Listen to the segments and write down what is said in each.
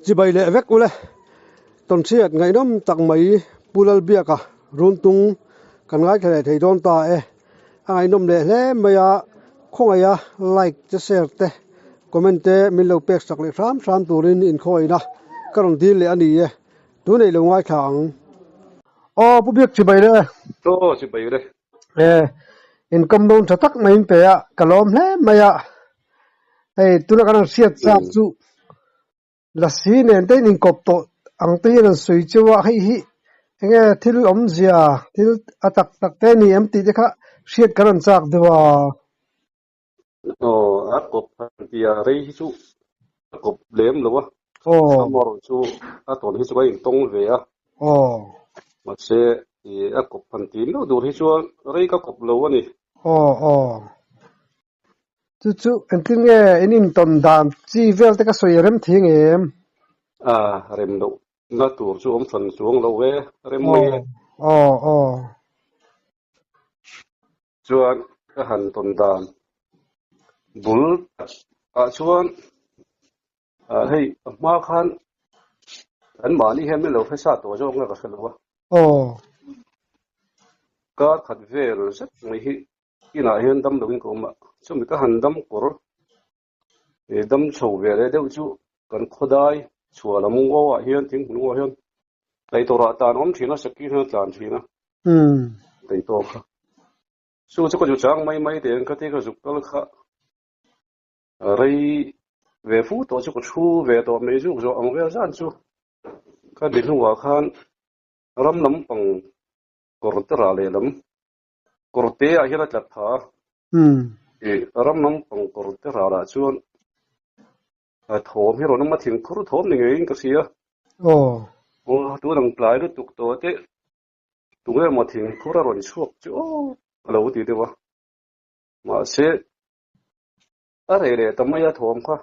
Chibai leh vek ule. Tawnchhiat ngaihnawm tak mai Pu Lalbiaka Runtung kan ngaithla leh thei dawn ta e. A ngaihnawm leh hle mai a, khawngaih a like te share te comment te min lo pek sak leh hram hram turin inkhawina ka rawn dil leh a ni e. Tunei lo ngaithla ang. Aw Pu Biak chibai le. Aw chibai le. E income dawn tha tak mai in pe a, ka lawm hle mai a. Hei tuna kan han hriat chak chu lasi nen te in inkawp tawh ang te hian an sawi cheu a, hei hi enge thil awmzia thil a tak tak te a ni em tih te kha hriat kan han chak deuh a. Aw a kawp han tia rei hi chu a kawp lem lo a, amaherawh chu a tawn hi chu ka intawng ve a, mahse a kawp han ti meuh tur hi chuan rei ka kawp lo a ni. Aw aw. Chu chu engtin nge in intawn dan chi vel te ka sawi a rem thei ang em? A rem loh na tur chu awm hran chuang lo e, rem mai e. Aw aw. Chuan ka han tawn dan bul ah chuan hei a hma khan an mahni hian min lo hre sa tawh zawk nge ka hre lo a. Aw. Kar khat vel zet mai hi Inah hian dam loin ka awm a, chumi ka han dam kawr eh dam chho ve leh deuh chu kan khawdai chhuah lam ngaw ah hian thing hmun ngaw ah hian taitur ah tan awm thin a, sakhi hian a tlan thin a, taitur kha chu chu ka zu chang mai mai teh ang ka ti ka zuk kal kha rei ve fu tawh chu ka thu ve tawh mai zuk zawh ang vel zan chu ka ni hnuah khan ram lampang kawr te rah lehlam Kawrte ah hian a tlat tha a. Ih ram lampang kawrte ralah chuan thawm hi rawn awm a, thingkhur thawm ni ngeiin ka hria. Aw tun ang tlai lutuk tawh te tunge maw thingkhur a rawn chhuak chu aw a lo ti deuh a. Mahse a reh leh ta mai a thawm kha.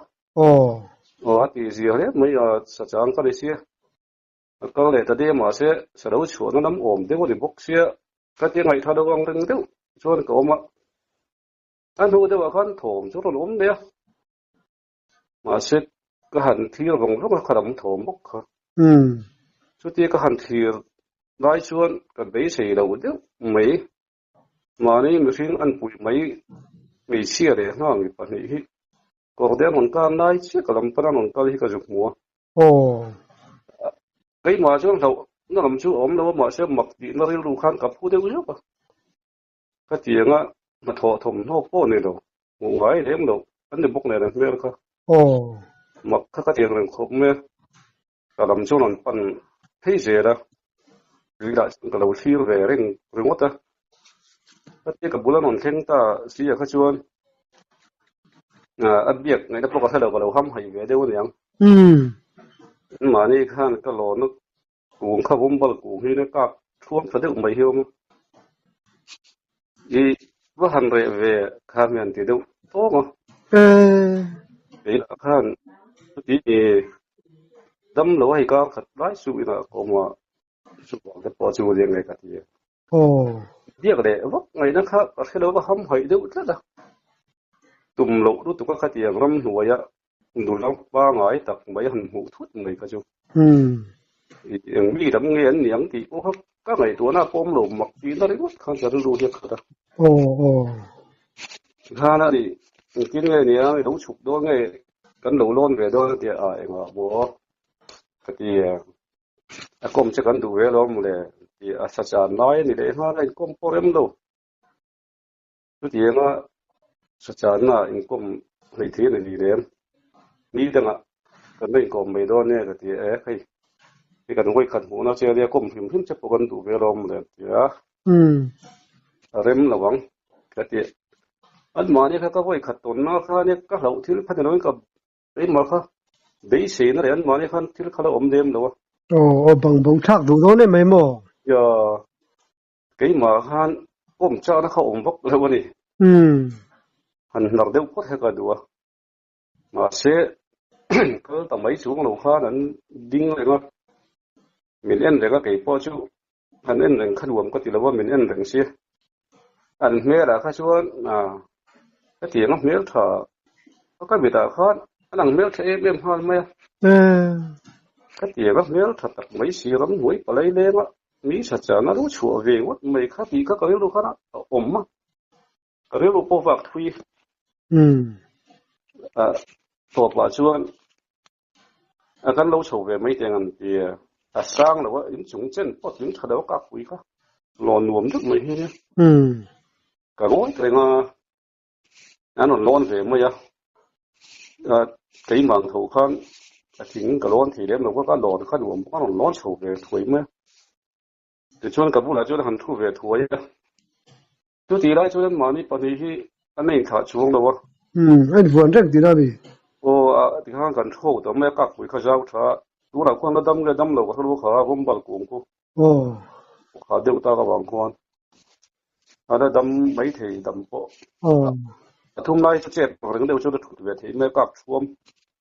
Aw a tih zia hle mai a, sachang ka ni sia. A kal leh ta deuh mahse sa lo chhuahna lam awm deuh a ni bawk sia ka ti ngaihthla deuh ang reng deuh chuan ka awm a, a hnu deuhah khan thawm chu rawn awm leh a, mahse ka han thlir vawng vawng a kha lam thawm bawk kha. Chutia ka han thlir lai chuan ka beisei lo deuh mai, mahni mihring an puih mai hmeichhia leh nghang mi pahnih hi kawr te an rawn kar lai chiah ka lam pana an rawn kal hi ka zu hmu a. Aw. Keimah chuan hlauh na lam chu a awm lo a, mahse mak tihna rilru khan ka phu deuh zeuh a. Ka ti anga hnathawh thawmhnaw pawh ni lo, hmuh ngai lem lo an ni bawk nen a hmel kha. Aw. Mak kha ka ti ang reng khawp mai a, ka lam chuan rawn pan phei zel a, tuilah chuan ka lo thlir ve reng ringawt a. Ka tia ka bul a rawn thleng ta si ah kha chuan a biak ngaihna pawh ka hre lo, ka lo hamhaih ve deuh aniang. Mahni khan ka lawna kung kha vawmbal kung hi na kak thuam tha deuh mai hi a awm a. I va han reh ve kha mi han ti deuh tawng a. Keilah khan chuti dam lo a hei kar khat lai suh inah ka awm a, chuvang te pawh chu lian nge ka ti a. Biak leh vak ngaihna kha ka hre lo va hamhaih deuh tlat a. Tum loh lutuk a khatiang ramhnuaia nula pangai tak mai han hmuh thut mai kha chu. Eng mi lam nge an ni ang tih pawh kha ka ngaihtuahna a pawm lo mak tihna ringawt khan ka rilru hi a khat a. Tikhan a ni engtin nge nia i lo chhuk dawn nge kan lo lawn ve dawn a tia a engah maw ka ti a. A kawm che kan duh ve alawm mawle tih a sa chan lai a ni leh nghal a, inkawm pawh rem lo. Chutianga sa channa inkawm hleih thei a ni ni lem. Ni dangah kan la inkawm mai dawn e ka ti a, e hei hei kan vawikhat hmuhna che ania kawm hrim hrim che pawh kan duh ve alawm mawle ti a, a rem lo ang ka ti. Anmahni kha ka vawikhat tawnna kha ania ka hlauh thil kha ni loin ka Keimah kha beiseina leh anmahni khan thil kha la awm lem lo a. Aw, aw bang bo thlak duh dawn em mai maw? Ya, keimah khan pawm chakna kha awm vak lo a ni. Han hnar deuh phawt hek a duh a. Mahse, kal ta mai chung lo khan an ding reng a, min en reng a, keipawh chu han en reng kha nuam ka ti lo a, min en reng sia. An hmelah kha chuan hetiang a hmel tha ka mitah khan a lang hmel tha em em nghal mai a. Khatiang a hmel tha tak mai si ramhnuai palai leng a mi tha chana lo chhuah ve ngawt mai kha tih kha ka rilru khan a awm a, ka rilru pawh vak thui tawpah chuan a kan lo chho ve mai teng an ti a, a sang lo a inchung chen pawh tling tha lo a kakpui kha lawn nuam deuh mai hi nia. Ka ngawi reng a, an rawn lawn ve mai a, keimah ang tho khan a thing ka lawn thei lem lo bawk a, lawn kha nuam bawk a rawn lawn chho ve thuai mai a, tichuan ka bulah chuan a han thu ve thuai a, chutih lai chuan mahni pahnih hi an inthlah chuang lo a. Umm, a invuan reng tihna a ni. Aw, a tikhan kan thu ta mai a, kakpui kha zau tha a, tunah khuan la dam nge dam lo ka hre lo kha Vawmbal kung khu. Aw. Kha deuh tak avang khuan a la dam mai thei dam pawh. Aw. A thum lai chu chet ang reng deuh chuan a thut ve theih mai a kak thuam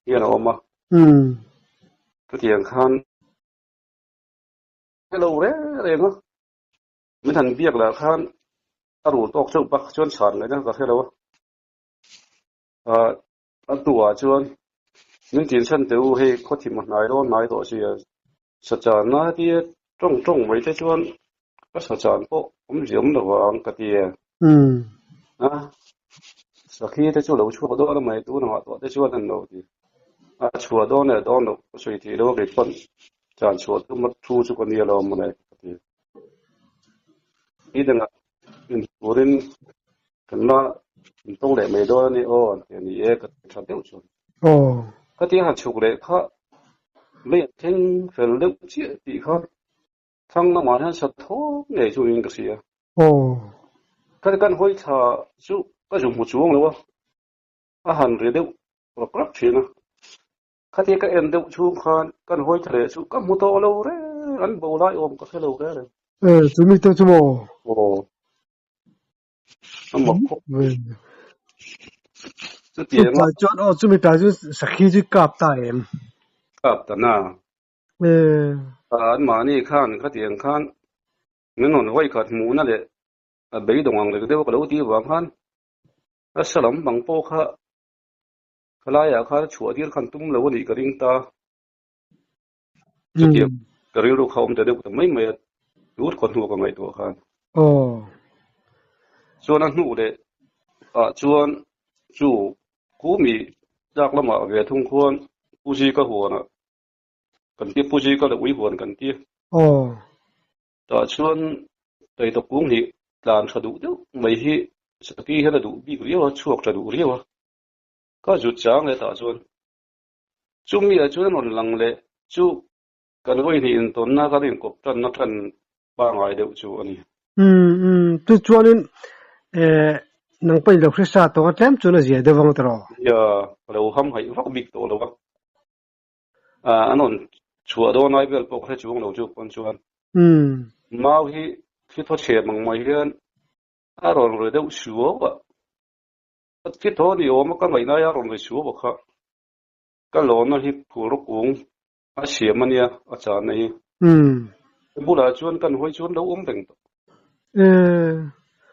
hian a awm a. Umm. Chutiang khan helo reng reng a, min han biak lah khan a rul tawk chauh bak chuan chhan ngaihna ka hre lo a. A hnuah chuan min tinchhan teh u hei khawthim a hnai dawn hnai tawh sia sachanna tia tawng tawng mai te chuan ka sachan pawh awmzia awm lo vang ka ti a. A sakhi te chu lo chhuak dawn a mai tunah tawh te chuan an lo ti. A chhuah dawn leh dawn loh ka sawi theih lo a kei pawn chan chhuah tum a thu chu ka nia lo mawle ka ti. Ni dangah inturin Kan la intawng leh mai dawn a ni aw an ti a ni e ka ti tha deuh chuan. Aw. Ka ti a han chhuk leh kha mei an thleng fel deuh chiah tih kha thlang lamah hian sa thawk ngei chu niin ka hria. Aw. Ka ti kan hawi thla chu ka zu hmu chuang lo a, a han ri deuh rawk rawk thin a. Khatia ka en deuh chhung khan kan hawi thla leh chu ka hmu tawh lo reng an bo lai awm ka hre lo reng reng. E, chu mi te chu maw? Aw. A mak khawp. Chutiang a. Chuan aw chumi tlai chu sakhi chu kap ta em? Kap ta na. E. An mahni khan khatiang khan min rawn vawi khat hmuhna leh a beidawng ang lek deuh ka lo tih vang khan a sa lam bang pawh kha khalaiah khan chhuah tir khan tum lo a nih ka ring ta. Chutiang ka rilru kha awm ta deuh ta mai mai a, tut khaw hnu ka ngaihtuah khan. Aw. Chuan a hnu leh ah chuan chu Kumi tlak lamah ve thung khuan Puji ka huanah kan ti, Puji ka leh ui huan kan ti. Aw. Tah chuan Taitawk kung hi tlan tha duh deuh mai hi Saki hian a duh bik riau a, chhuak tha duh riau a. Ka zut chang leh tah chuan Chumi ah chuan rawn lang leh chu kan vawihnih intawnna kan inkawp tanna tan pangngai deuh chu a ni. Umm umm chu chuanin eh nang pawhin lo hre sa tawng a tlem chuan a zia deuh vang tawh. Nia, ka lo ham haih vak bik tawh lo a. Ah an rawn chhuah dawn ai vel pawh ka hre chuang lo chu pawn chuan. Umm. Mau hi thli thaw chhem ang mai hian a rawn ri deuh suau a. Thli thaw ni awm a ka ngaih lai a rawn ri suau a kha. Ka lawna hi phur kung a siam a nia a chahna hi. Ka bulah chuan kan hawi chuan lo awm reng tawh.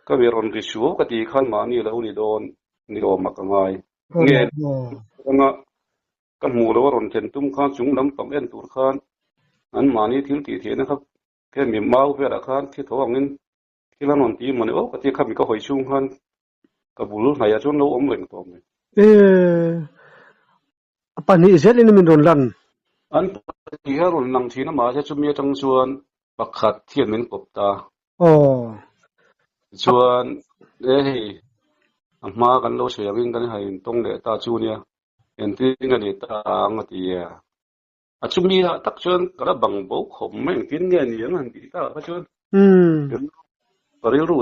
Ka mi rawn ri suau ka ti khan mahni lo ni dawn ni awm a ka ngai. Nge anga ka hmuh lo a rawn thlen tum khan chung lam pang en tur khan an mahni thil tih theihna kha hemi mau velah khan thi tho angin thil an rawn ti mawni aw ka ti kha mi ka hawi chhung khan Ka bul hnaihah chuan lo awm reng tawh mai. E, a pahnih zelin min rawn lan. An pahnih hian rawn lang thin a, mahse chumi atang chuan pakhat hian min kawp ta. Aw. Tichuan, e hei, a hma kan lo sawi angin kan han intawng leh ta chu nia, entin a ni ta ang a ti a. A chumi ah tak chuan ka la bang bo khawp mai, engtin nge ni ang han tih takah kha chuan ka rilru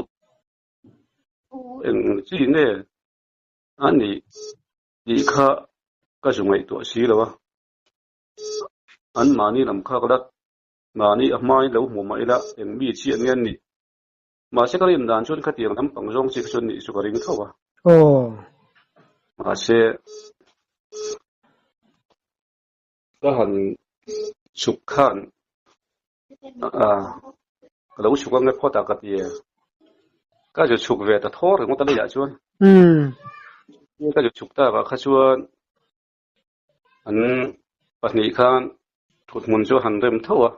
Eng chi nge a nih tih kha ka zu ngaihtuah si lo a, anmahni lam kha ka la mahni a hmain lo hmu mah ila eng mi chiah nge an nih. Mahse ka rin dan chuan khatiang lampang zawng chi kha chuan nih chu ka ring tho a. Mahse ka han chhuk khan Ka lo chhuk ang e phawt a ka ti e. Ka zu chhuk ve ta thaw ringawt a leiah chuan. Ka zu chhuk takah kha chuan an pahnih khan Thuthmun chu a han rem tho a,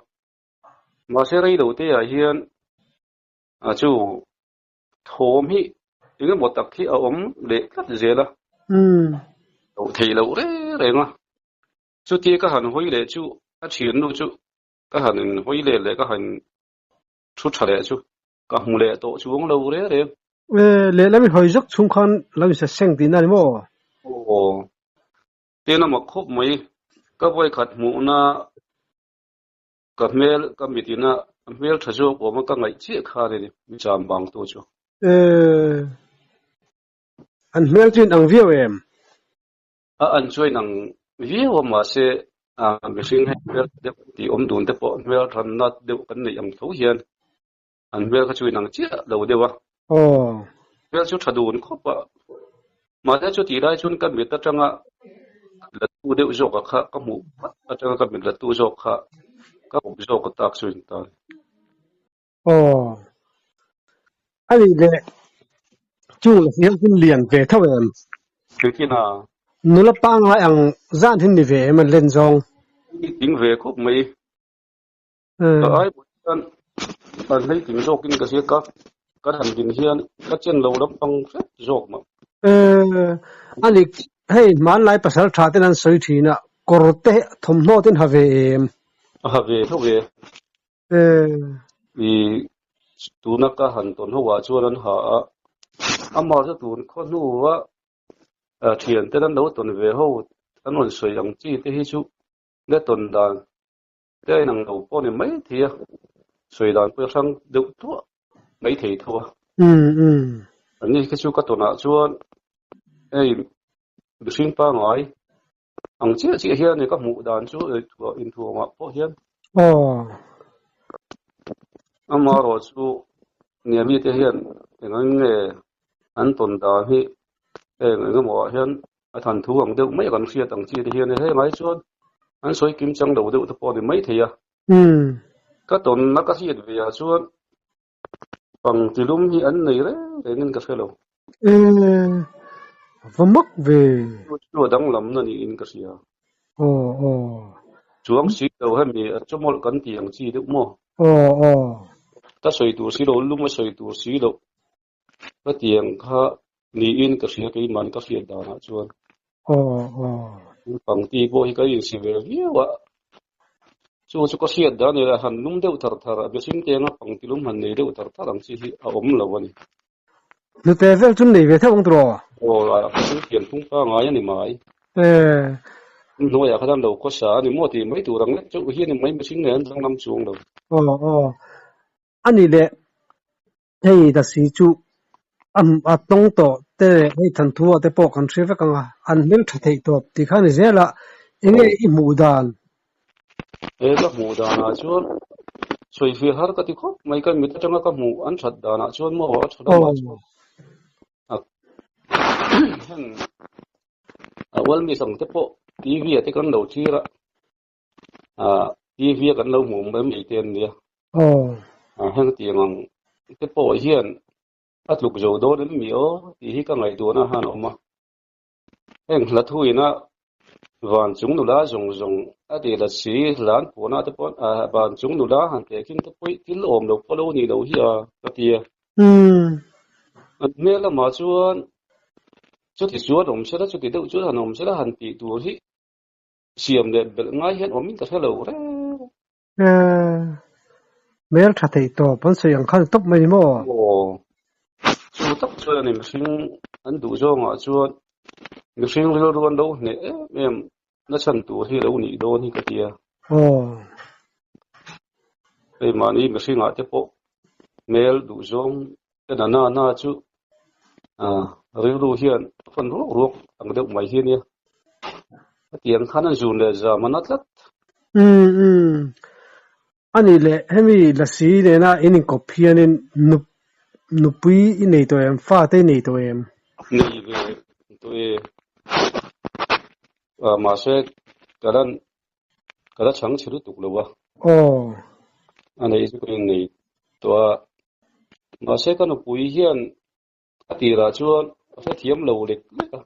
mahse rei lo te ah hian a chu thawm hi eng emaw tak hi a awm leh tlat zel a, loh theih loh reng reng a. Chutia ka han hawi leh chu a thiannu chu ka han in hawi let leh ka han thu tha leh chu ka hmu leh tawh chuang lo reng reng. Lehlam i hawi zawk chhung khan lo insa seng tihna a ni maw? Aw. Tin a mak khawp mai. Ka vawikhat hmuhna ka hmel ka mitin a hmel tha zawk awm a ka ngaih chiah khan a ni mi cham bang tu chu. Eh, an hmel chu in ang viau em? A an chu a inang viau a mahse mihring hei hmel tha deuh tih awm dun te pawh hmel thanna deuh kan neih ang tho hian An hmel kha chu inang chiah lo deuh a. Aw. Hmel chu tha dun khawp a. Mahse chu tih lai chuan ka mit atanga la tu deuh zawk a kha ka hmuh phat atanga ka mit la tu zawk kha ka kawp zawk a tak chu in tan. Aw. A nih leh chung la hian hun lian ve tho em? Engtin a? Nula pangngai ang zan hi ni ve em an len zawng? Ding ve khawp mai. Ka ai pawh hian an hlei tling zawkin ka hria ka kan han din hian ka chen lo lampang hret zawk mah. A ni, hei hmanlai pasal tha ten an sawi thin a, kawr te thawmhnaw ten ha ve em? A ha ve tho ve. I tuna ka han tawn ho ah chuan an ha a, amah chu tun khaw hnu a thian ten an lo tawn ve ho an rawn sawi ang chi te hi chu la tawn dan Te a inang lo pawh ni mai thei a, sawi dan pawh i hrang deuh tuah mai thei tho a. An ni khi chu ka tawnah chuan hei mihring pangngai ang chiah chiah hian ka hmuh dan chu inthuamah pawh hian amaherawh chu nia mite hian eng ang nge an tawn dan hi heng engemaw ah hian A than thu ang deuh mai a kan hriat ang chi te hian heng ai chuan an sawi kim chang lo deuh te pawh a ni mai thei a. Ka tawnna ka hriat ve ah chuan pang tilum hi an nei reng rengin ka hre lo. Va mak ve. Chu chu a danglamna niin ka hria. Aw aw. Chuang si lo hemi a chawmawlh kan tih ang chi deuh maw? Aw aw. Ka sawi tur si lo, lum a sawi tur si loh. Ka tiang kha niin ka hria keimahni ka hriat danah chuan. Aw aw. Pangti pawh hi ka insi ve viau a, chu chu ka hriat dan ila han lum deuh thar thar a, mihring te anga pangti lum han nei deuh thar thar ang chi hi a awm lo a ni. Hnute vel chu nei ve theuh ang tiraw? Aw a thil thiam phung pangai a ni mai. Eh. Hnuaiah khan an lo khawsa a ni maw tih mai tur ang lek chauh hi a ni mai mihring nen an danglam chuang lo. Aw aw. A nih leh Hei Dasi chu a tawng tawh te leh hei Thanthua te pawh kan hria vek ang a, an hmel tha theih tawp tih kha a ni zel a, enge i hmuh dan? He ka hmuh danah chuan sawifiah har ka ti khawp mai, ka mit atanga ka hmuh an that danah chuan maw a tha lamah chuan a heng a ual miss ang te pawh TV ah te kan lo thlir a, TV a kan lo hmuh mai mai te an nia. Heng tiang ang te pawh hian a tluk zo dawn em mi aw tih hi ka ngaihtuahna han awm a. Heng hla thuina van chung nula zawng zawng a tih la si hlan puahna te pawh van chung nula han teh khin te pawh thil awm lo pawh lo nih loh hi a ka ti a. An hmel lamah chuan chuti chuan awm sela chuti deuh chuan han awm sela han tih tur hi Siam leh belh ngai hian awmin ka hre lo reng. Eh, hmel tha theih tawp an sawi ang khan tawp mai ni maw? Aw, chu tak chuan a ni mihring an duh zawngah chuan mihring rilru an lo hneh em em na chhan tur hi lo nih dawn hi ka tia. Aw. Hei mahni mihringah te pawh hmel duh zawng te na na na chu rilru hian a fan ruak ruak ang deuh mai hi a nia. Hetiang khan an zun leh zam a na tlat. Umm umm. A nih leh hemi lasi nena in inkawp hianin nup nupui i nei tawh em? Fate i nei tawh em? Nei ve tawh e. Mahse ka lan ka la chhang chhe lutuk lo a. Aw. A neih chu ka innei tawh a. Mahse ka nupui hian a tirah chuan a hrethiam lo lek lek a.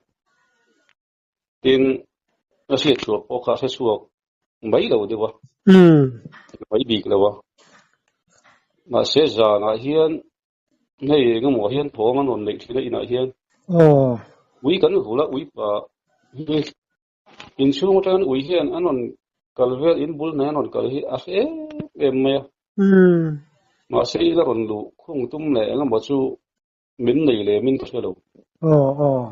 Tin, a hriatchhuah pawh kha a hrechhuak. mai lo deuh a, mai bik lo a. Mahse zanah hian hei engemaw hian thawm an rawn neih thin a inah hian ui kan vul a, ui pa hi inchhung atangin ui hian an rawn kal vel in bul hnai an rawn kal hi a hre em em mai a. Mahse ila rawn luh khung tum leh engemaw chu Min nei lem in ka hre lo. Aw aw.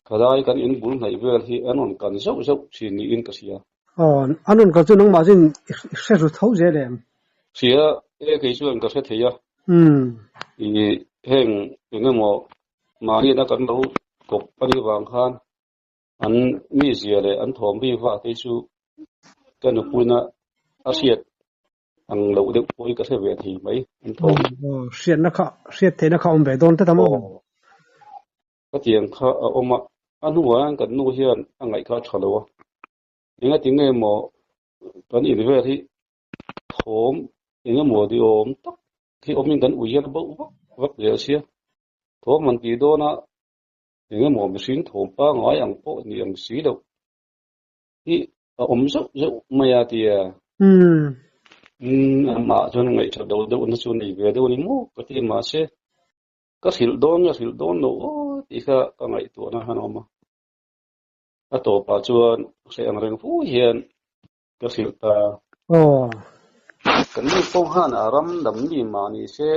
Khalai kan in bul hnaih vel hi an rawn kan zauh zauh thin niin ka hria. Aw, an rawn kal chu nangmah zin i hre ru tho zel em? Hria e, kei chuan ka hre thei a. I heng eng emaw mahni na kan lo kawp a nih vang khan an mizia leh an thawm ri vah te chu ka nupuina a hriat Ang loh deuh pawh hi ka hre ve thei mai an thawm. Aw, hriatna kha, hriat theihna kha awm ve dawn tlat a maw? Aw, khatiang kha a awm a, a hnuah hian kan nu hian a ngaih kha a tha lo a, engati nge maw kan in vel hi thawm eng emaw ni awm tak hi awmin kan ui hian a bauh vak vak zel sia, thawm han tih dawn a eng emaw mihring thawm pangngai ang pawh ni ang si loh. Hi a awm zauh zauh mai a tia. Umm amah chuan ngaihṭha deuh deuh na chu nei ve deuh a ni maw ka ti mahse ka hrilh dawn nge hrilh dawn lo aw tih kha ka ngaihtuahna han awm a. A tawpah chuan hreh ang reng fu hian ka hrilh ta. Aw. Kan nu pawh khan a ram dam mi mah ni se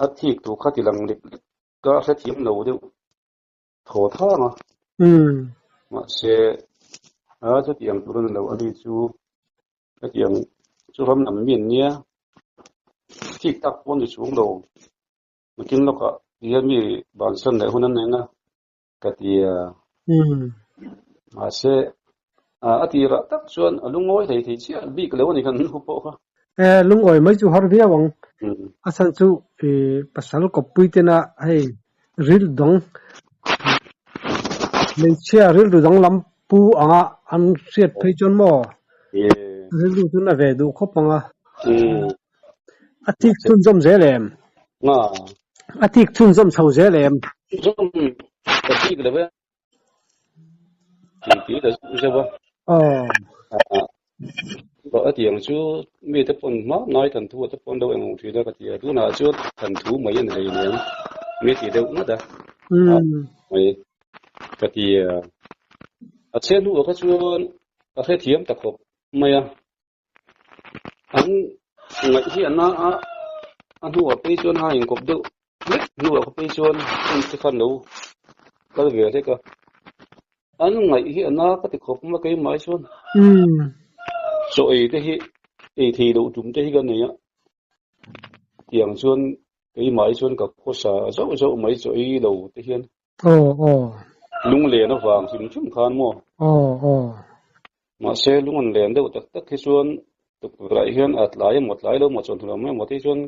a thik tur kha ti lang lek lek ka hrethiam lo deuh. Thaw thang a. Mahse, a chutiang tur a ni lo a ni chu hetiang chu ram lam mi an nia. Thik tak pawh a ni chung lo. Nakin lawkah hian mi bansan leh hun an nei ang a ka ti a. Mahse, a tirah tak chuan a lungawi thei thei chiah bik lo a ni kan hu pawh kha. E, lungawi mai chu har viau ang. A chhan chu pasal kawppui tena hei ril dang hmeichhia rilru dang lam pu anga an hriat phei chuan maw rilru chu na ve duh khawp ang a. A thik chhunzawm zel em? A thik chhunzawm chho zel em? Chhunzawm ka thik lo e. Ti ti ta zeuh zeuh a. Aw. A tiang chu mi te pawn hma ngai than thu te pawn deuh engawng thin a ka ti a. Tunah chuan than thu mai a ni hlei nen mi ti deuh ngat a. Mai ka ti a. A chhe hnuah kha chuan ka hrethiam ta khawp mai a. An ngaih hi a na a, a hnuah phei chuan ha inkawp deuh hlek hnuah kha phei chuan heng te khan lo kal ve hlek a. An ngaih hi a na ka ti khawp mai keimah hi chuan. Chaw ei te hi ei thei loh tum te hi ka nei a, tiang chuan keimah hi chuan ka khawsa zauh zauh mai chaw ei lo te hian. Aw aw. Lunglen avang hrim hrim khan maw? Aw aw. Mahse lung an len deuh tak tak hi chuan tukverh ah hian a tlai emaw tlai lo emaw chawhnu lam emaw te hi chuan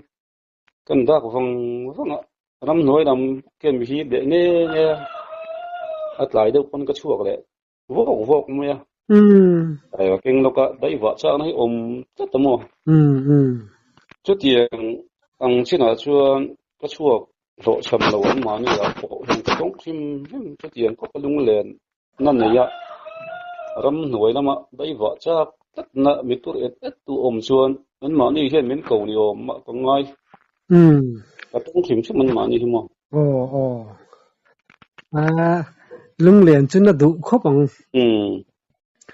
kan dak vang vang a, ramhnuai lam ken mi hi leh nge nge a tlai deuh pawn ka chhuak leh vawk vawk mai a. Tlai keng lawk a daih vah chakna hi awm tlat a maw? Chutiang ang chinah chuan ka chhuak hlawhchham lo an mahni ah pawh hian ka tawng hrim hrim chutiang khawp a lunglen na nei a, ramhnuai lama daivah chak tlatna mi tur et et tu awm chuan anmahni hian min ko ni awm mah ka ngai. Ka tawng hrim hrim anmahni hi maw? Aw aw. A lunglen chu na duh khawp ang. Umm.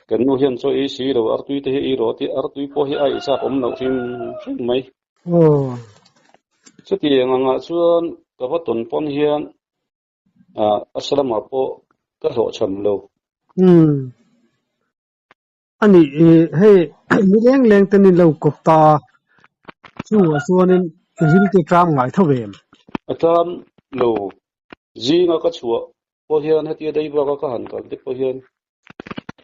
Kan nu hian chaw ei si lo, artui te hi ei rawh tih artui pawh hi a ei chak awm loh hrim hrim mai. Aw. Chutiang angah chuan ka va tawn pawn hian A salamah pawh ka hlawhchham lo. Umm. A nih hei mi leng leng ten in lo kawp ta chungah chuanin i ril te tram ngai tho em? A tram lo. Zinga ka chhuah pawh hian hetia dei baka ka han kal te pawh hian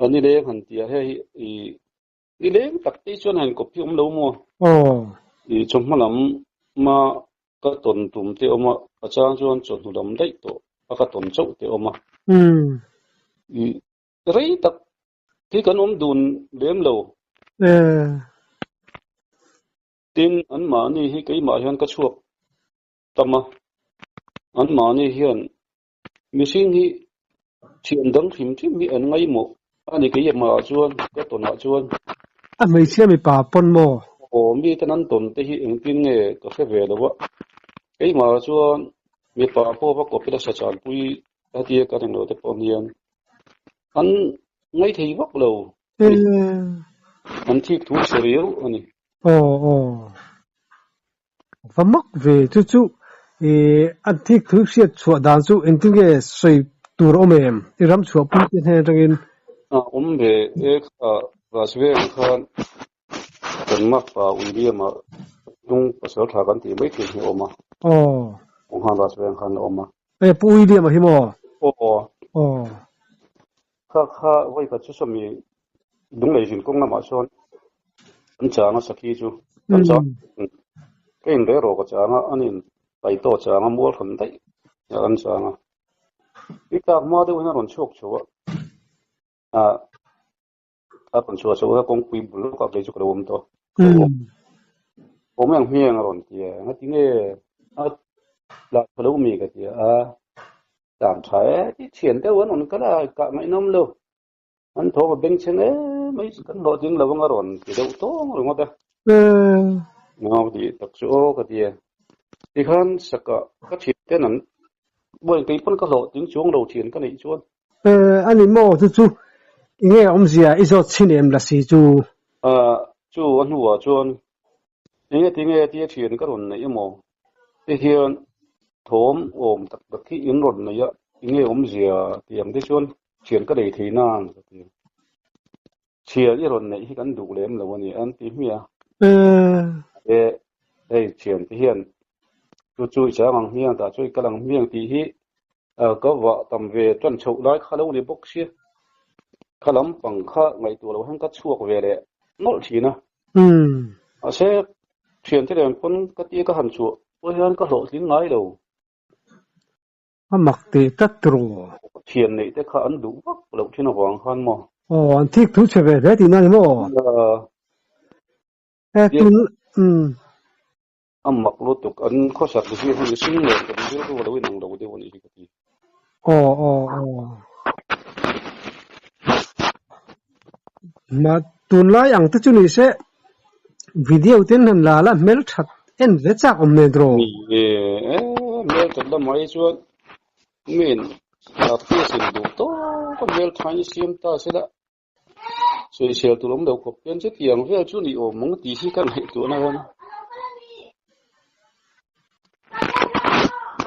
a ni leng han tia hei i ni leng tak te chuan han kawp hi awm lo maw? Aw. I chawhma lam ma ka tawn tum te awm a, a chang chuan chawhnu lam daih tawh a ka tawn chauh te awm a. I rei tak hi kan awm dun lem lo. Tin, anmahni hi keimah hian ka chhuak tam a, anmahni hian mihring hi thian dang hrim hrim hi an ngaimawh. Ani keimah chuan ka tawnah chuan. A hmeichhia mipa pawn maw? Aw miten an tawn te hi engtin nge ka hre ve lo a, keimah chuan mipa pawh va kawp ila sachanpui a tia ka ring lo te pawh hian an ngaithei vak lo a ni. An thik thu chhe riau a ni. Aw aw. Va mak ve chu chu an thik thu hriat chhuah dan chu engtin nge sawi tur a awm em? I ram chhuah pui te hnen atangin. A awm ve e kha Rasveng khan kan makpa William-a hnung pasal tha kan tih mai thin hi a awm a. Aw. Awm khan Rasveng khan a awm a. E Pu William-a hi maw? Aw. Aw. Kha kha vawi khat chu sawmi Lunglei zin kawng lamah sawn kan chang a sakhi chu kan chang ka in reh rawk a chang a an in pai tawh chang a mual hran daih an chang a i tlak hma deuh hian a rawn chhuak chho a ah a rawn chhuah chho a kawngpui bul lawkah kei chu ka lo awm tawh ka lo awm awm ang hmiang a rawn ti a engati nge a tlak tha lo mi ka ti a tlan tha e ti thian deuh an rawn kal a kah ngaihnawm lo. An thaw a beng chheng em mai kan hlawh ding lo anga rawn ti deuh tawng ringawt a. Ngau ti tak chu aw ka ti a. Tikhan saka ka thian ten an buai kei pawn ka hlawh ding chuang lo thian ka neih chuan. A ni maw chu chu enge awmzia i zawt chhin em la si chu. Chu a hnuah chuan enge tinge tia thian ka rawn neih emaw ti hian thawm awm tak tak hi in rawn nei a enge awmzia tih ang te chuan Thian ka nei thei nan ka ti. Thian i rawn neih hi kan duh lem lo a ni an ti hmiah a. E, hei thian te hian chu chu i chang ang hmiang tah chu i kal ang hmiang tih hi ka vah tam ve tan chhoh lai kha lo ni bawk sia. Kha lampang kha ngaihtuah loh hian ka chhuak ve leh nawlh thin a. Mahse thian te nen pawn ka tia ka han chhuah pawh hian ka hlawhtling ngai lo. A mak teh tlat rawh. Thian neih te kha an duh vak loh thin avang khan maw? Aw, an thik thu chhe ve hle tihna ni maw? E tun umm. A mak lutuk, an khawsak zir hi mihring nen kan rilru a lo inang lo deuh a nih hi ka ti. Aw aw aw. Ma tunlai ang te chu ni se video ten han la la hmelthat en ve chak awm nen tiraw? Ni e, hmelthat lamah hi chuan min artist in duh tawk a hmelthain i siam ta se la sawisel tur awm lo khawp hian chutiang vel chu ni awm ang tih hi ka ngaihtuahna hian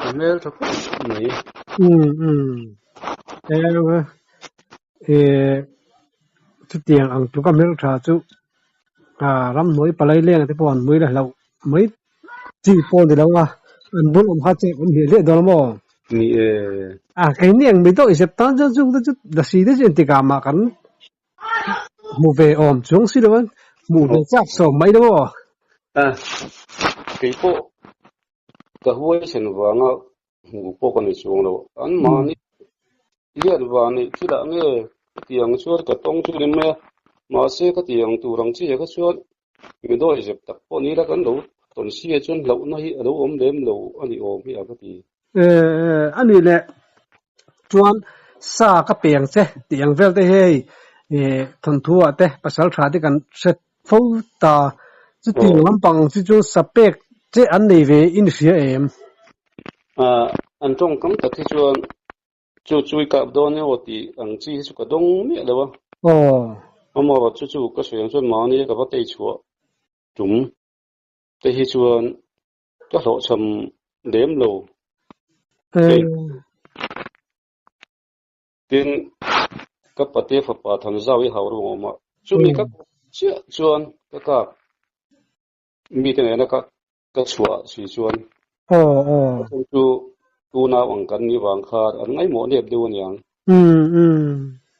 a hmeltha khawp mai. Umm umm eh chutiang ang tluk a hmeltha chu ramhnuai palai leng te pawh an hmui la hlauh mai chi pawh ni lo a an bul awm kha chek awm hliah hliah dawn a maw? Ni e. A keini ang mi deuh i zep tan chuan chung te chu lasi te chu engtikah mah kan hmu ve awm chuang si lo a hmuh ve chak sawm mai lo maw? A keipawh ka huaisen vanga hmu pawh ka ni chuang lo. An mahni lian vang nih thilah nge ka ti ang chuan ka tawng chu ni mai a, mahse ka ti ang tur ang chiah kha chuan mi dawi zep tak pawh ni ila kan lo tawn si ah chuan hlauhna hi a lo awm lem lo a ni awm hi a ka ti. A nih leh chuan sa ka peng che tih ang vel te hi hei thawnthu ah te pasal tha te kan hre fo ta chutiang lampang chu chu sa pek che an nei ve in hria em? An tawngkam tak hi chuan chu chu i kap dawn emaw tih ang chi hi chu ka dawng miah lo a. Amaherawh chu chu ka sawi ang chuan mahni ka va tei chhuah tum te hi chuan ka hlawhchham lem lo. Tin, ka pate fapa Thanzau i hau ruang awm a, chumi ka kawp chiah chuan ka kap mite nena ka ka chhuah si chuan ka chu tunau ang kan ni vang khan an ngaihmawh nep deuh aniang.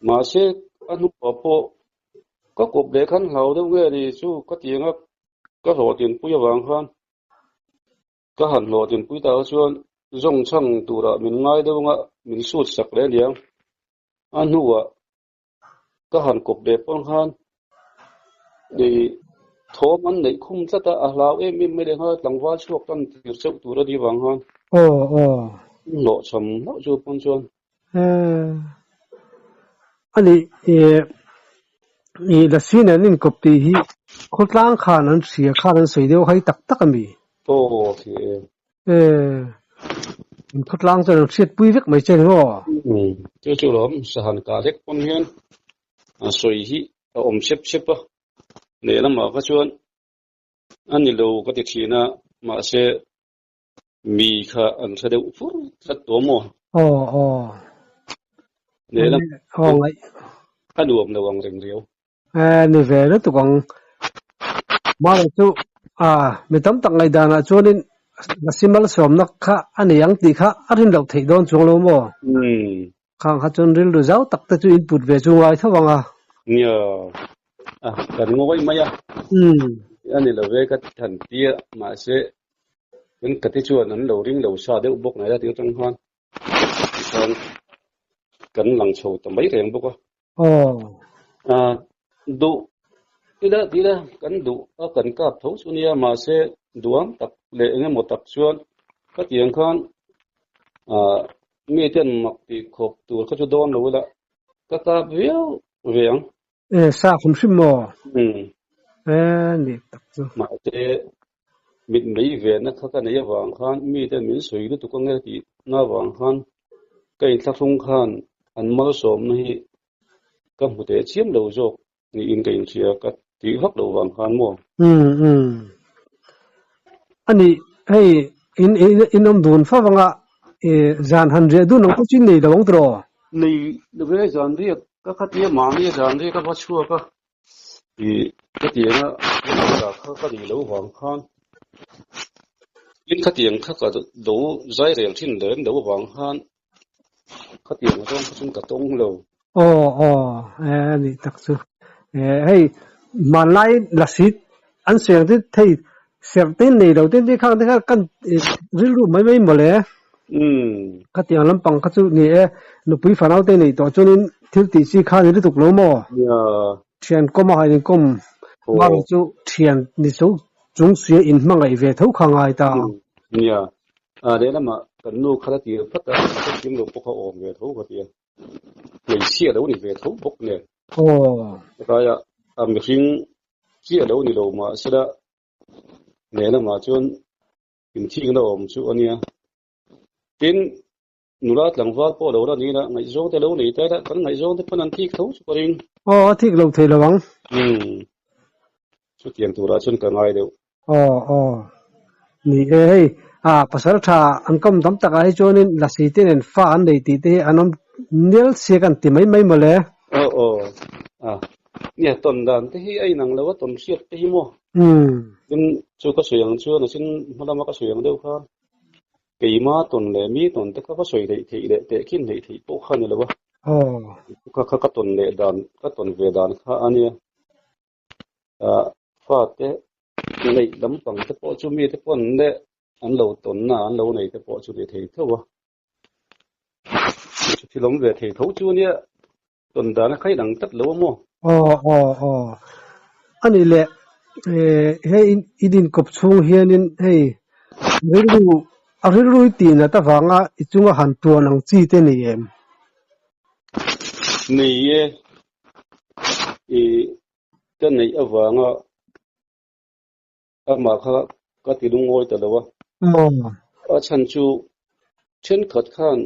Mahse, a hnuah pawh ka kawp leh khan hlau deuh nge ni chu ka ti anga ka hlawhtlinpui avang khan Ka han hlawhtlinpui tak chuan zawng chhang turah min ngai deuh anga min sut sak leh aniang. A hnuah ka han kawp leh pawn khan ih thawm an neih khum tlat a, a hlau em em mai leh nghal tlangval chhuak tan tir chauh tur a ni vang khan. Aw aw. Hlawhchham hlauh chu pawn chuan. Emm. Ani i Lasi nen an inkawp tih hi khawtlang khan an hria khan an sawi deuh hai tak tak a mi? Aw ti e. E, in khawtlang chuan an hriatpui vek mai che ni maw? Umm, chu chu lawm sahan kah lek pawn hian a sawi hi a awm sep sep a, lehlamah kha chuan a ni lo ka ti thin a, mahse mi kha an hre deuh fur tlat tawh maw? Aw aw. Lehlam Aw ngaih. A nuam lo ang reng riau. Eh ni ve lutuk ang. Mahni chu a mi tam tak ngaihdanah chuanin Lasi malsawmna kha a nei ang tih kha a rin loh theih dawn chuang lo maw? Umm. Khang kha chuan rilru zau tak te chu in put ve chu ngai tho ang a. Nia, a kan ngawi mai a. Umm. A ni lo ve ka than tia, mahse kan ka te chuan an lo ring lo sa deuh bawk ngai la tih atang khan tikhan kan lang chho ta mai reng bawk a. Aw. A duh ila tila kan duh a kan kap tho chu nia, mahse duang tak leh engemaw tak chuan ka tiang khan ah Mi ten mak tih khawp tur kha chu dawn lo ila, ka kap viau ve ang. E, sa khum hrim maw? Umm. E, ni tak chu. Mahse, mit mei venna kha ka nei avang khan mi ten min sawi lutuk ange tih na avang khan ka inthlahrung khan an malsawmna hi ka hmu teh chiam lo zawk niin ka inhria ka tih vak loh vang khan maw? Umm umm. Ani hei in in in awm dun fo anga i zan han riah dun ang pawh chu in nei lo ang tiraw? Nei lo ve zan riak ka khatia mahni a zan riak a va chhuak a i ka tiang a ka kha ka nih loh vang khan in khatiang kha ka do zai rel thin lem loh vang khan Khatiang zawng kha chuan ka tawng lo. Aw aw e a nih tak chu. E hei hmanlai lasi an sawi ang te thei serh te nei lo te te khang te kha kan rilru mai mai mawle. Umm. Khatiang lampang kha chu ni e nupui fanau te nei tawh chuanin thil tih chi kha ni lutuk lo maw? Nia. Thian kawm a hain inkawm hma chu thian ni chu chung suia inhmangaih ve tho kha ngai ta. Nia. A lehlamah kan nu kha la tir phawt a, a hrethiam lo pawh kha awm ve tho ka ti a, hmeichhia lo ni ve tho bawk nen. Aw. Helaia a mihring chiah lo ni lo mahsela lehlamah chuan inthikna awm chu a nia. Tin, nula tlangval pawh lo la ni ila, ngaihzawng te lo nei ta ila, kan ngaihzawng te pawn an thik tho chu ka ring. Aw, a thik lo thei lo ang. Umm, chutiang turah chuan ka ngai deuh. Aw aw ni e hei a pasal tha an kawm tam takah hi chuanin lasi te nen fa an nei tih te hi an awm nel sia kan ti mai mai mawle. Aw aw a nia tawn dan te hi a inang lo a tawn hriat te hi maw. Umm. Tin chu ka sawi ang chuan a sin hma lama ka sawi ang deuh kha keima tawn leh mi tawn te kha ka sawi theih theih leh tehkhin theih theih pawh kha a ni lo a. Aw. Kha kha ka tawn leh dan ka tawn ve dan kha a nia. Ah fate neih lampang te pawh chu mite pawn leh an lo tawnna an lo nei te pawh chu ni thei tho a. Chu thil awm ve thei tho chu nia tawn dan a khaih dang tlat lo a maw? Aw aw aw a nih leh eh hei in inkawp chhung hianin hei rilru a rilru i tih nat avanga i chunga han tuan ang chi te ni em? Nei e. I ka neih avanga amah kha ka ti lungawi ta lo a. A chhan chu thenkhat khan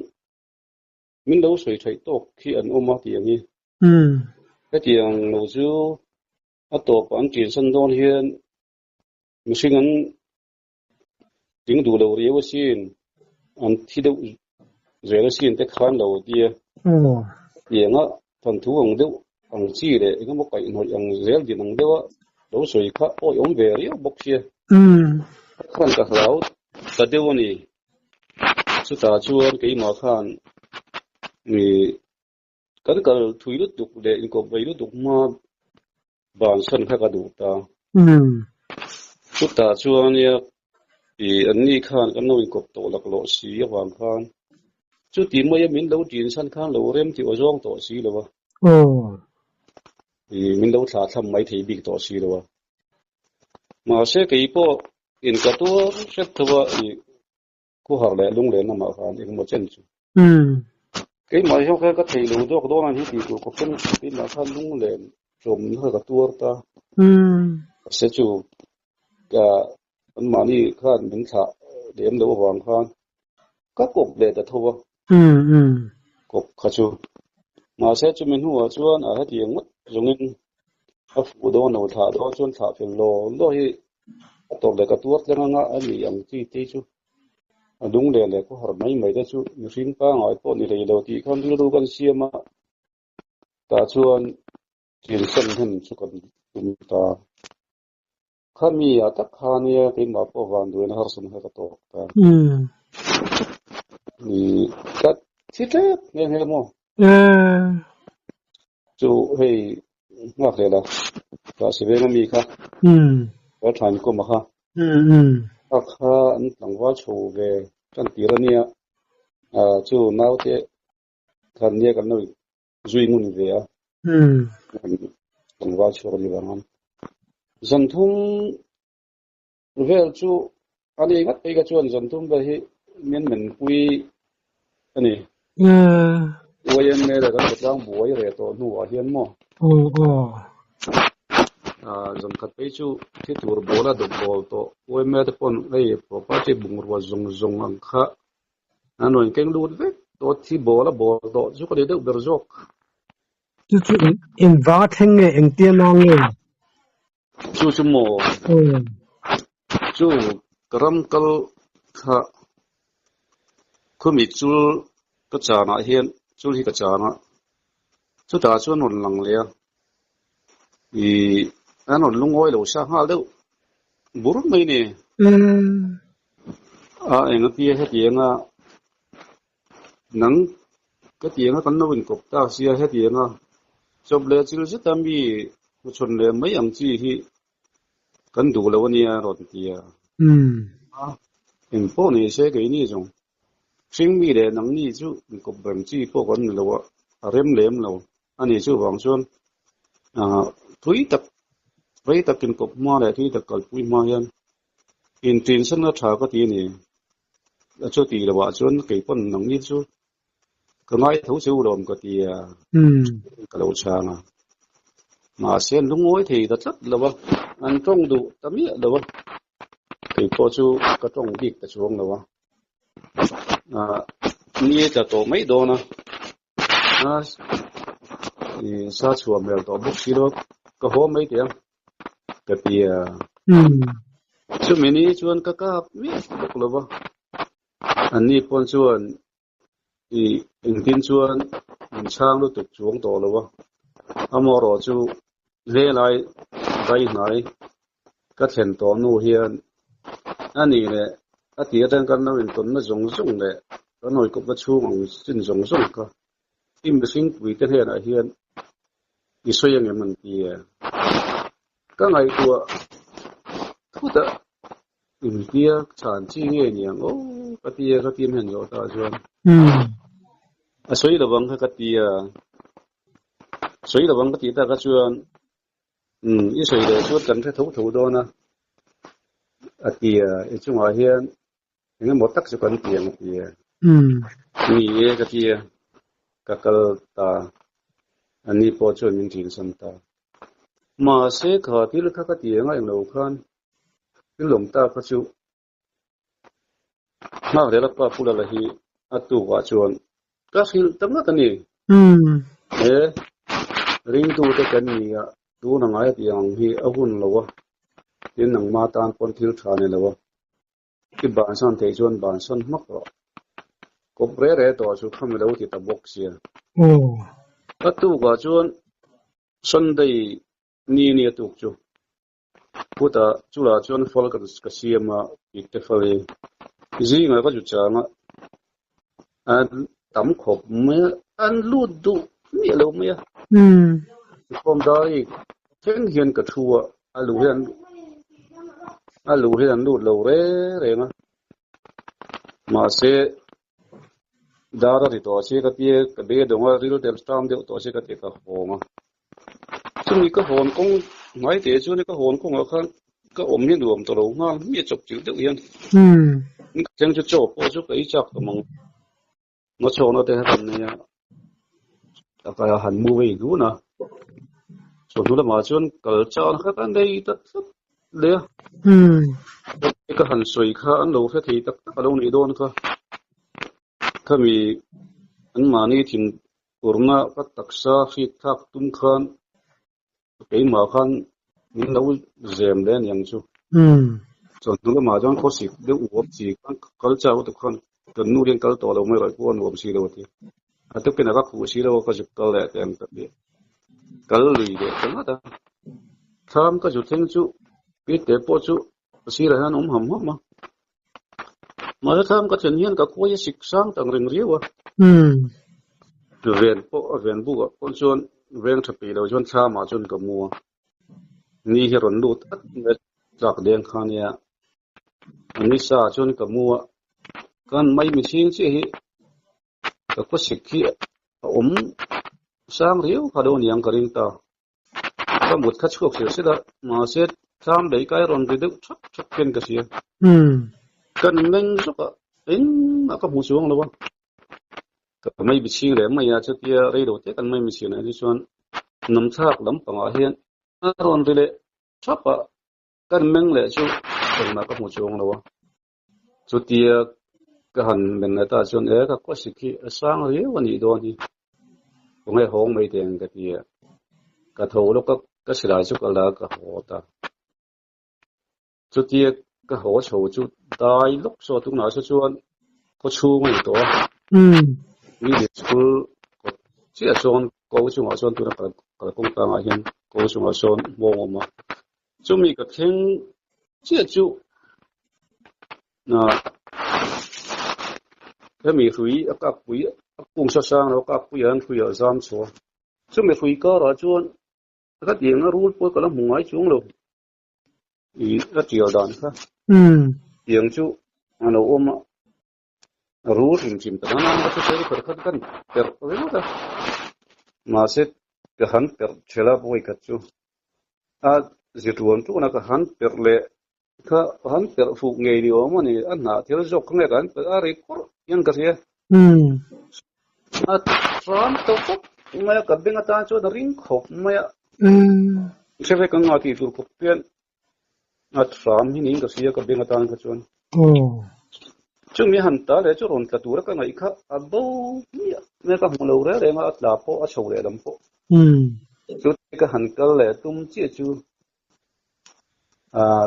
min lo sawi theih tawk khi an awm a tih ang hi. Hetiang lo chu a tawpah an ṭinsan dawn hian mihring an Ding duh lo riau asin, an thi deuh zel asin te khan lo tia. Tianga thanthu ang deuh ang chi leh engemaw kaihhnawih ang zel din ang deuha lo sawi kha awi awm ve riau bawk sia. Khan ka hlau ta deuh a ni. Chutah chuan keimah khan mi kan kal thui lutuk leh inkawp vei lutuk hma Bansan kha ka duh ta. Chutah chuan nia i anni khan kan lo inkawp tawh laklawh si avang khan chuti maia min lo ṭinsan khan lo rem tih aw zawng tawh si lo a. I min lo thlah thlam mai thei bik tawh si lo a. Mahse kei pawh inka tuar hrep tho a i khuhar leh lunglen lamah khan engmaw chen chu. Keimah hi kha ka thei lo dawk dawn a ni tih tur khawpin keimah khan lunglen tlawmna kha ka tuar ta. Mahse chu ka anmahni khan min thlah lem loh avang khan ka kawp leh ta tho a. Kawp kha chu. Mahse chumi hnuah chuan a hetiang ngawt zawngin a fuh dawn lo thlah dawn chuan thlah fel law law hi a tawrh leh ka tuar tlang anga a ni ang chi te chu. A lunglen leh khawhar mai mai te chu mihring pangngai pawh ni hlei lo tih khan rilru kan siam a, tah chuan thilsen hnem chu kan tum ta. Khami ah tak kha nia keimah pawh vanduaina harsatna kha ka tawk ta. Ni ka thi tep nghe nghe maw? Chu hei nghak hlel a, kah si veng ami kha, ka thain kawm a kha, a kha an tlangval chho ve tan tir a nia, chu naute khan nia kan lo zui ngun ve a, kan tlangval chhuak a ni vang ang. Zan thum vel chu a ni ngat phei kha chuan zan thum vel hi min menpui a ni. YMA leh kan khawtlang buai reh tawh hnuah hian maw? Zan khat phei chu thi tur bawl a dawp bawl tawh YMA te pawn hei property bungrua zawng zawng ang kha an rawn keng lut vek tawh thi bawl a bawl tawh chu ka ni deuh ber zawk. Chu chu engvanga thleng nge engtia na nge? Chu chu maw? Chu ka ram kal kha khumi chul ka chanah hian chul hi ka chang a, chutah chuan rawn lang leh a, ih an rawn lungawi lo sa nghal deuh bur mai ni. A engatia hetianga nang ka tianga kan lo inkawp tak sia hetianga chawp leh chil zeta mi hmuchhawn leh mai ang chi hi kan duh lo ania rawn ti a. Engpawh ni se keini zawng hringmi leh nangni chu inkawp reng chi pawh kan ni lo a, a rem lem lo a ni. Chuvang chuan thui tak rei tak inkawp hma leh thui tak kalpui hma hian Intinsanna tha ka ti a ni. A chu tih lohah chuan kei pawn nangni chu ka ngai tho che u lawm ka ti a, ka lo chhang a. Mahse an lungawi thei ta tlat lo a, an tawng duh ta miah lo a, kei pawh chu ka tawng bik ta chuang lo a. Ni tla tawh mai dawn a, sa chhuah hmel tawh bawk si lo a, ka haw mai teh ang. Ka ti a. Chumi ni chuan ka kap miah bawk lo va. Anni pawn chuan i engtin chuan min chhang lutuk chuang tawh lo va. Amaherawh chu hlelai dai hnai ka thlen tawh hnu hian a nih leh a ti atang kan lo intawnna zawng zawng leh kan hawikawpna chhung ang chin zawng zawng kha i mihring puite hnenah hian I sawi angem an ti e. Ka ngaihtuah thut a, intia chhan chi nge ni ang aw ka ti a, ka tim hen zawh ta chuan a sawi lovang kha ka ti a, sawi lovang ka tih tak a chuan umm i sawi leh chuan kan hre tho tho dawn a, a ti a, i chungah hian eng emaw tak chu kan ti ang a ti a. Ni e ka ti a, ka kal ta, ani pawh chuan min ṭinsan ta. Mahse kha thil kha ka ti anga englo khan thil awm ta kha chu nghak leh lapa Pu Lala hi a tukah chuan ka hrilh ta ngat a ni. He ringtute kan ni a, tuna ngai a tih ang hi a hun lo a, tin nangma tan pawn thil ṭha ni lo a. I bansan theih chuan bansan hmak rawh. Kawp re re tawh chu khami lo ti ta bawk sia. A tukah chuan Sunday ni ni a tuk chu. Khutah chulah chuan fal ka siam a, pik te fal hi. Zingah ka ju chang a, an tam khawp mai a, an lut duh miah lo mai a. Khawm dai thleng hian ka thu a, a lu hian a lu hian an lut lo reng reng a. Mahse dar a ri tawh se ka tia ka be dawng a, ril tel tam deuh tawh se ka ti ka hawng a. Chumi ka hawn kawng hnai teh chuan ka hawn kawngah khan ka awm hi nuam ta lo nghal hmiah chawp chilh deuh hian. Ka thleng chu chaw pawh chu ka ei chak tawh mang. Hmachhawkna te kha kan nei a. Ka han mu vei dun a, chawhnu lamah chuan kal chang kha ka nei ta tlat leh a. Ka han sawi kha an lo hre thei tak tak a lo nih dawn kha. Khami anmahni thinurna ka taksa hriat thlak tum khan keimah khan min lo zem leh a niang chu. Chawhnu lamah chuan khawsik deuh uap chi khan kal chau te khan kan nu hian kal tawh lo mai rawh pawh a nuam si lo a ti. A tukin a ka khuh si lo a ka zuk kal leh teh ang ka ti. Kal lui leh ta ngat a. Thlam ka zu thleng chu Pite pawh chu ka sirah hian a awm ham ham a. Mahse thlam ka thlen hian ka khuai a sik sang tak reng riau a. Ven pawh a ven bukah pawh chuan veng tha peih lo chuan thlamah chuan ka mu a. Ni hi a rawn lut at mai a tlak deng kha nia. A ni sa ah chuan ka mu a. Kan mai mihring chiah hi ka khawsik hi a awm sang riau kha lo aniang ka ring ta. Ka mut kha chhuak sil sil a, mahse thlam lei kai rawn ri deuh thap thap hian ka hria. Kan meng zawk a, engmah ka hmu chuang lo a. Ka mai bichhing leh mai a, chutia rei lo te kan mai michhin ah hi chuan namthlak lampangah hian a rawn ri leh thap a, kan meng leh chu engmah ka hmu chuang lo a. Chutia ka han men leh ta chuan e ka khawsik hi a sang riau a nih dawn hi, khawnge hawng mai teh ang ka ti a, ka tho lawk a, ka silai chu ka la ka haw ta. Chutia ka haw chho chu dai lawk saw tunah saw chuan khaw chhung a ni tawh a, middle school kawt chiah sawn ko chungah sawn tuna kalkawng tlangah hian ko chungah sawn hmawng a awm a, Chumi ka thleng chiah chu hemi hrui a kakpui a kung sa sang lo a kakpui ah hian hrui ah zam chhuah a. Chumi hrui karah chuan ka tiang a rul pawh ka la hmu ngai chuang lo ih a tial dan kha tiang chu a lo awm a rul hrim hrim ta nan a ka hre khat khat kan perh ringawt a mahse ka han perh ṭhel a vawi khat chu. A zi tuan tuan a ka han perh leh kha ka han perh fuh ngei ni awm a ni a hnah thil zawk kha nge ka han perh a ri kurh hian ka hria a tram ta vak mai a ka beng atan chuan a ring khawp mai a hre vek ang a tih tur khawp hian a tram hi niin ka hria ka beng atan kha chuan chumi han ta leh chu rawn tla tura ka ngaih kha a bo hmiah mai a ka hmu lo reng reng a a tla pawh a chho leh lam pawh. Chute ka han kal leh tum chiah chu ah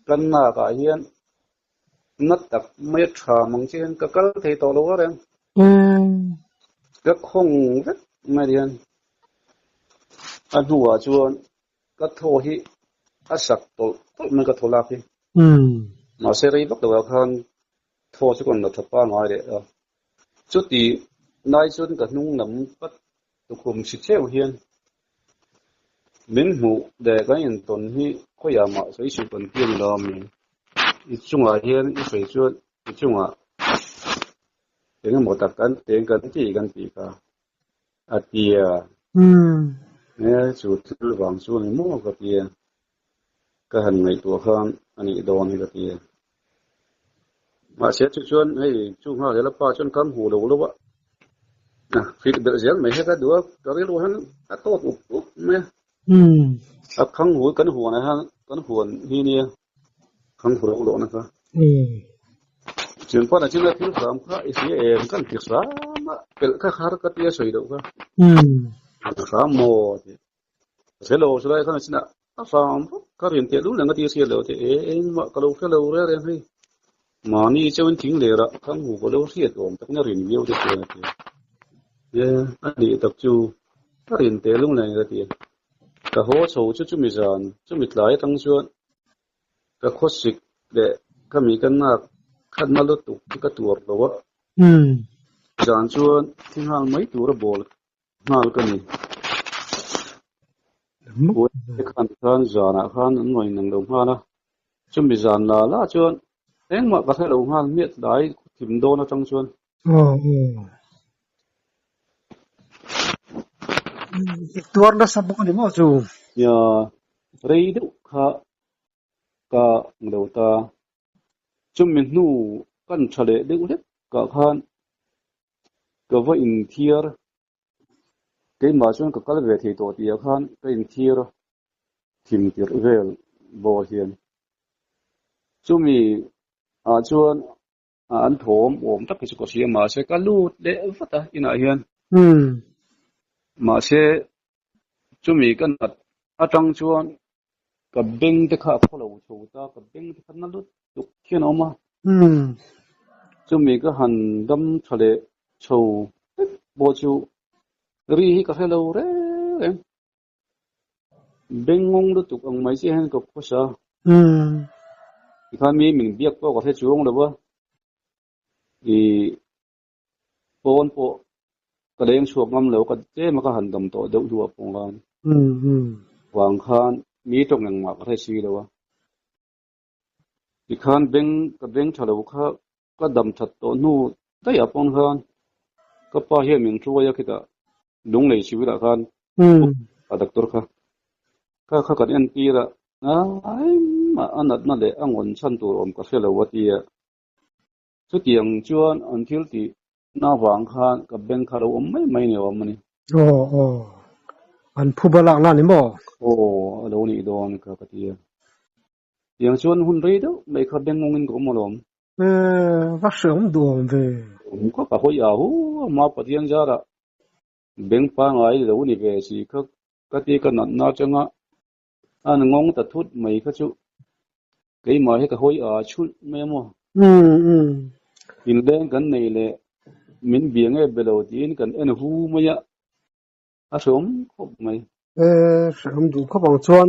kan nak ah hian na tak mai a tha mang che hian ka kal thei tawh lo a reng. Ka khawng vek mai hian a hnuah chuan ka thaw hi a sak tawlh tawlh mai ka thaw lak hi. Mahse rei vak lo ah khan thaw chu ka rawn la tha pangai leh a. Chuti lai chuan ka hnung lam pat tukhum si cheu hian min hmuh leh kan intawn hi khawiah mah sawi suh kan ti a ni lo a mi. I chungah hian i sawi chuan i chungah eng emaw tak kan teng kan ti kan tih kha a ti a. He chu thil vang chu a ni maw ka ti a. Ka han ngaihtuah khan a nih dawn hi ka ti a. Mahse chu chuan hei chu nghal hela pa chuan kam hu lo lo a. Fit belh zel mai hek a duh a, ka rilru hian a tawt up up mai a. A khang hu kan huan ah hian kan huan hi nia khang hu lo lawhna kha. Chuan pa na chu thil hram kha i hria em kan ti hram a, pelh kha har ka tia sawi loh kha. Hram maw ti. Hre lo chu lai khan a chinah a hram vak ka rian teh lul ang a ti hriat loh te engmah ka lo hre lo reng reng hei. Mahni chauhin thing lerah khang hu ka lo hriat awm tak na rin viau te chuan a ti a. E a nih tak chu ka rin teh lung leng ka ti a. Ka haw chho chu chumi zan chumi tlai atang chuan ka khawsik leh ka mi ka nak khatna lutuk chu ka tuar lo a. Zan chuan thi nghal mai tura bawl Nghal ka ni. Puai khan khan zanah khan an rawn inang lo nghal a, chumi zan la la chuan engmah ka hre lo nghal hmiat lai thim dawn atang chuan. Aw aw. Tuar nasa bawk a ni maw chu? Nia, rei deuh kha ka hmu lo ta. Chumi hnu kan tha leh deuh hlek kah khan ka va inthiar. Keimah chuan ka kal ve thei tawh tih ah khan ka inthir a, thim tirh vel bawr hian. Chumi ah chuan an thawm awm tak hi chu ka hria mahse ka lut leh vat a inah hian. Mahse chumi ka nat atang chuan ka beng te kha a khaw lo chho ta, ka beng te kha na lut tuk hian a awm a. Chumi ka han dam tha leh chho vek pawh chu ri hi ka hre lo reng reng. Beng ngawng lutuk ang mai chiah hian ka khawsa. Tikhan mi min biak pawh ka hre chuang lo va, i pawn pawh ka leng chhuak ngam lo, ka tlem a ka han dam tawh deuh hnuah pawh khan vang khan mi tawng engmah ka hre si lo a. Tikhan beng ka beng tha lo kha ka dam that tawh hnu daih ah pawn khan ka pa hian min hruai a khitah Lunglei civil ah khan a doctor kha kha kha kan entir a engmah a natna leh a ngawn chhan tur awm ka hre lo a ti a. Chutiang chuan an thil tih na vang khan ka beng kha lo awm mai mai ni awm a ni. Aw aw an phuba lakna a ni maw? Aw a lo nih dawn kha ka ti a. Tiang chuan hun rei deuh mai kha beng ngawngin ka awm alawm. Eh, va hreawm duh awm ve. Awm kha ka hawi a hu a ma Pathian zarah beng pangai lo ni ve si kha ka ti ka natna atanga an ngawng ta thut mai kha chu keimah hi ka hawi a chhulh mai a maw. Inleng kan nei leh min bia nge be lo tiin kan en hu mai a, a hreawm khawp mai. Eh, hreawm duh khawp ang chuan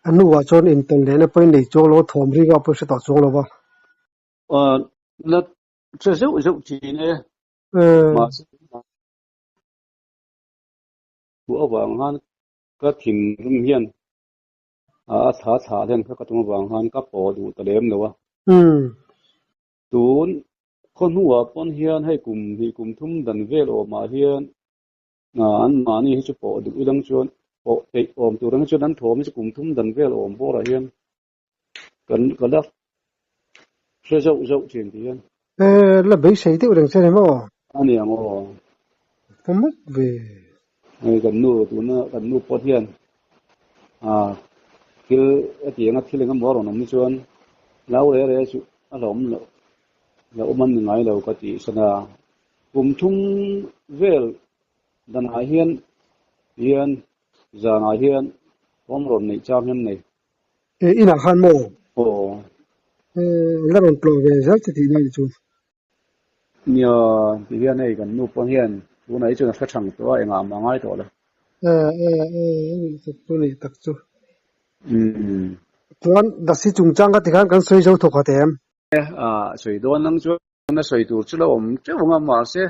a hnuah chuan intawn lehna pawhin nei chuang lo a, thawm ringa pawh hre tawh chuang lo va. Aw, la hre zeuh zeuh thin e. Mahse, thu avang khan ka thinrim hian a thla thlah hlen kha ka tum avang khan ka pawh duh ta lem lo a. Tun khaw hnuah pawn hian hei kum hnih kum thum dan vel awmah hian an mahni hi chu pawh duh ilang chuan pawh theih awm tur ang hi chuan an thawm hi chu kum thum dan vel awm bawrah hian kan ka la hre zauh zauh thin ti hian. Eh, la beisei deuh reng che ni maw? A ni ang aw. Ka mak ve. Hei kan nu tuna kan nu pawh hian ah thil hetiang a thil engemaw a rawn awm hi chuan hlau reh reh chu a hlauhawm loh hlauhawm an ni ngai lo ka tih san a. Kum thum vel danah hian hian zanah hian awm rawn neih chang hian nei. Eh, inah khan maw? Aw. Eh, la rawn tlawh ve zel che tihna nih chu. Nia, ti hian hei kan nu pawn hian tunah hi chuan a hre thang tawh a, engah mah a ngai tawh lo. Eh, eh, eh, a nih tak chu, a nih tak chu. Umm. Chuan Lasi chungchang ka ti khan kan sawi zo thawk khat em? Eh, ah, sawi dawn ang chuan a sawi tur chu lo awm teuh ang a, mahse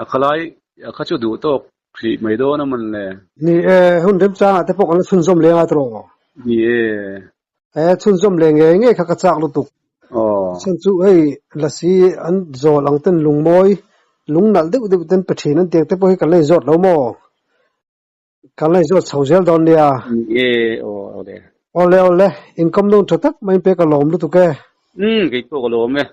a khalai a kha chu duh tawk hrih mai dawn a mawn le. Ni e, hun remchangah te pawh kan la chhunzawm leng a tawh. Ni e. E, chhunzawm leh ngei ngei kha ka chak lutuk. Aw. Chhan chu hei lasi an zawl ang ten lungmawi, lung nalh deuh deuh ten pe thin an tiang te pawh hi kan la inzawt lo maw? Kan la inzawt chho zel dawn nia. Ni e, aw awle. Awle awle, inkawm dawn tha tak mai in pek a lawm lutuk e. Umm, kei pawh ka lawm e.